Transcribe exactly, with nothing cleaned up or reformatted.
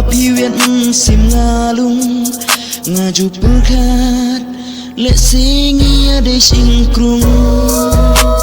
Phi wet sim nga lung, nga ju pyrkhat, lehse ngi ïa dei shynkrung.